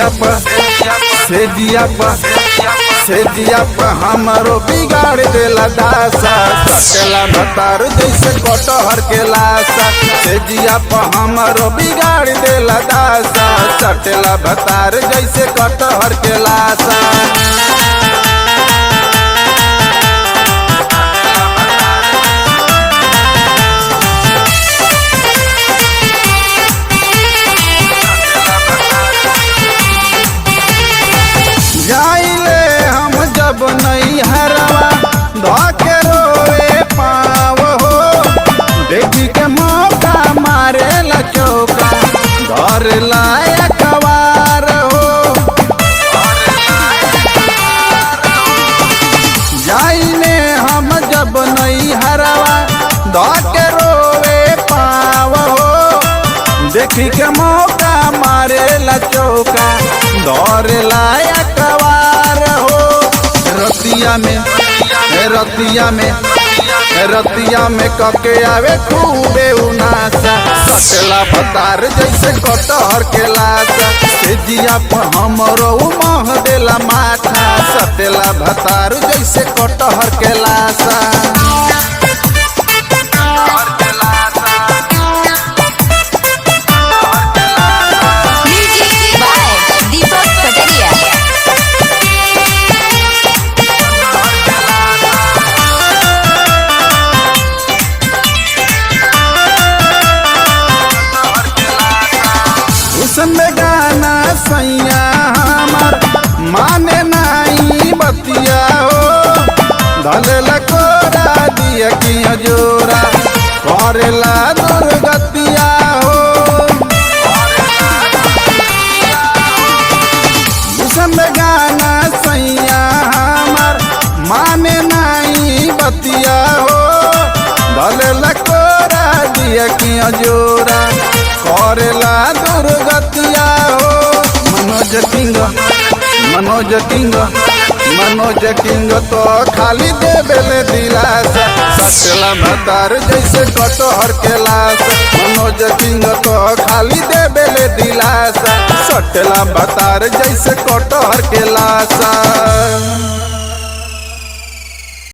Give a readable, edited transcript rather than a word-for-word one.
से जिया पर से जिया पर हमरो बिगाड़ देला दासा। सटेला भतार जैसे कटहर के लाशा। से जिया पर हमरो बिगाड़ देला दासा। सटेला भतार जैसे कटहर के लाशा। जाइले हम जब नहीं हरवा धोके रोए पाव हो। देखी के मौका मारे ला चौका धर लाया कवार हो। जाइले हम जब नहीं हरवा धोके रोए पाव हो। देखी के मौका मारे ला चौका दौर लाया कवार हो। रतिया में रतिया में रतिया में कके आवे खूबे उनासा। सटला भतार जैसे कटहर के लाशा। से जिया पर हमरो मह देला माथा। सटेला भतार जैसे कटहर के लाशा। Music by Deepak Kataria. उसमें गाना सैया हमार माने नहीं बतिया हो। धलेला कोरा दिया किया जोरा करेला दुर्गतिया हो। उसमें गाना सैया हमार माने नहीं बतिया हो। धलेला कोरा दिया किया जोरा करेला दुर्गतिया हो। Manoj king Manoj king Manoj king तो खाली देवेले दिलासा। सटला भतार जैसे कटहर के लाशा। मनोज किंग तो खाली देवेले दिलासा। सटला भतार जैसे कटहर के लाशा।